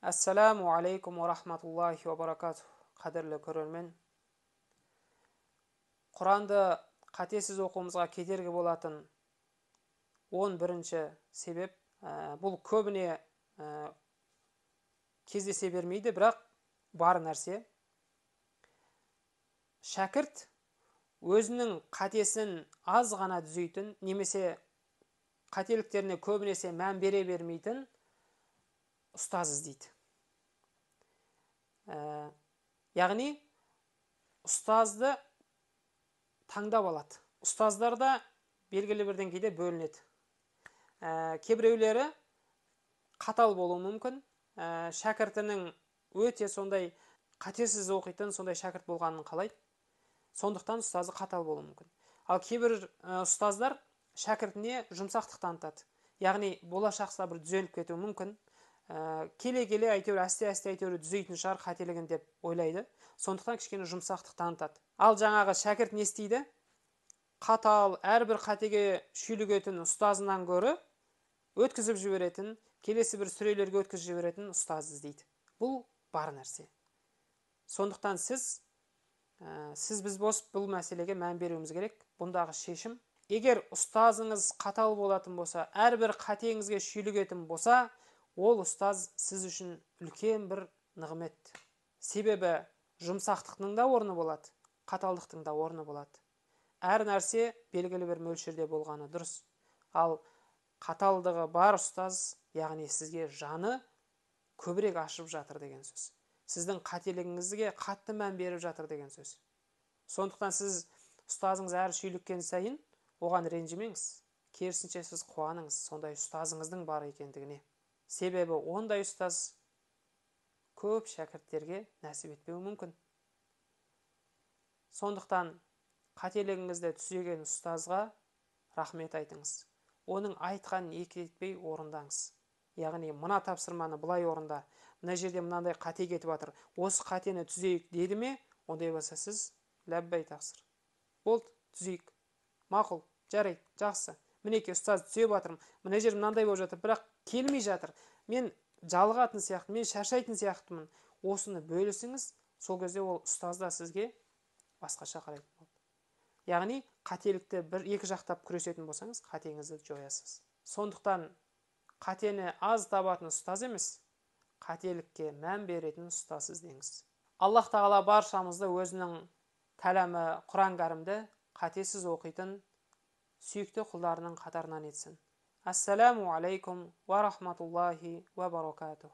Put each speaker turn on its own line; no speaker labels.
Ассаламу алейкум уа рахматуллахи уа баракатух. Қадірлі көрермен, Құранды қатесіз оқуымызға кедергі болатын 11-ші себеп, бұл көбіне кездесе бермейді, бірақ бар нәрсе. Шәкірт өзінің қатесін аз ғана түзейтін, немесе қателіктеріне көбінесе мән бере бермейтін ұстаз іздейді. Яғни ұстазды таңдап алады. Ұстаздар да белгілі бір деңгейде бөлінеді. Кейбіреулері қатал болуы мүмкін. Шәкіртінің өте сондай қатесіз оқитын сондай шәкірт болғанын қалайды. Сондықтан ұстазы қатал болуы мүмкін. Ал кейбір ұстаздар шәкіртіне жұмсақтық танытады. Яғни болашақта бір түзеліп кетуі мүмкін. Келе-келе әйтеуір әсте-әсте әйтеуір түзейтін шығар қателігін деп ойлайды. Сондықтан кішкене жұмсақтық танытады. Ал жаңағы шәкірт не істейді? Қатал, әрбір қатеге шүйлігетін ұстазынан гөрі өткізіп жіберетін, келесі бір сүрелерге өткізіп жіберетін ұстаз іздейді. Бұл бар нәрсе. Сондықтан сіз біз босып бұл мәселеге мән беруіміз керек. Бұндағы шешім, егер ұстазыңыз қатал болатын болса, әрбір қатеңізге шүйлігетін болса, ол ұстаз сіз үшін үлкен бір нығмет. Себебі жұмсақтықтың да орны болады, қаталдықтың да орны болады. Әр нәрсе белгілі бір мөлшерде болғаны дұрыс. Ал қаталдығы бар ұстаз, яғни сізге жаны көбірек ашып жатыр деген сөз. Сіздің қателігіңізге қатты мән беріп жатыр деген сөз. Сондықтан сіз ұстазыңыз әр шүйліккен сайын оған ренжімеңіз. Керісінше сіз қуаныңыз сондай ұстазыңыздың бар екендігіне. Себебі ондай ұстаз көп шәкірттерге нәсіп етпеуі мүмкін. Сондықтан қателігіңізді түзеген ұстазға рахмет айтыңыз. Оның айтқанын екі етпей орындаңыз. Яғни мына тапсырманы былай орында, мына жерде мынандай қате кетіп жатыр, осы қатені түзейік деді ме, ондай болса сіз ләббай тақсыр. Болды, түзейік. Мақұл, жарайды, жақсы. Мінекей ұстаз түзеп жатырмын, мына жер мынандай болып жатыр, бірақ келмей жатыр. Мен жалығатын сияқты, мен шаршайтын сияқтымын. Осыны бөлісіңіз, сол кезде ол ұстаз да сізге басқаша қарайтын болады. Яғни қателікті бір екі жақтап күресетін болсаңыз, қатеңізді жоясыз. Сондықтан қатені аз табатын ұстаз емес, қателікке мән беретін ұстаз іздеңіз. Аллах тағала баршамызды өзінің кәләмі Құран кәрімді қатесіз оқитын сүйікті құлдарының қатарынан етсін. Ассаламу алейкум уа рахматуллахи уа баракатух.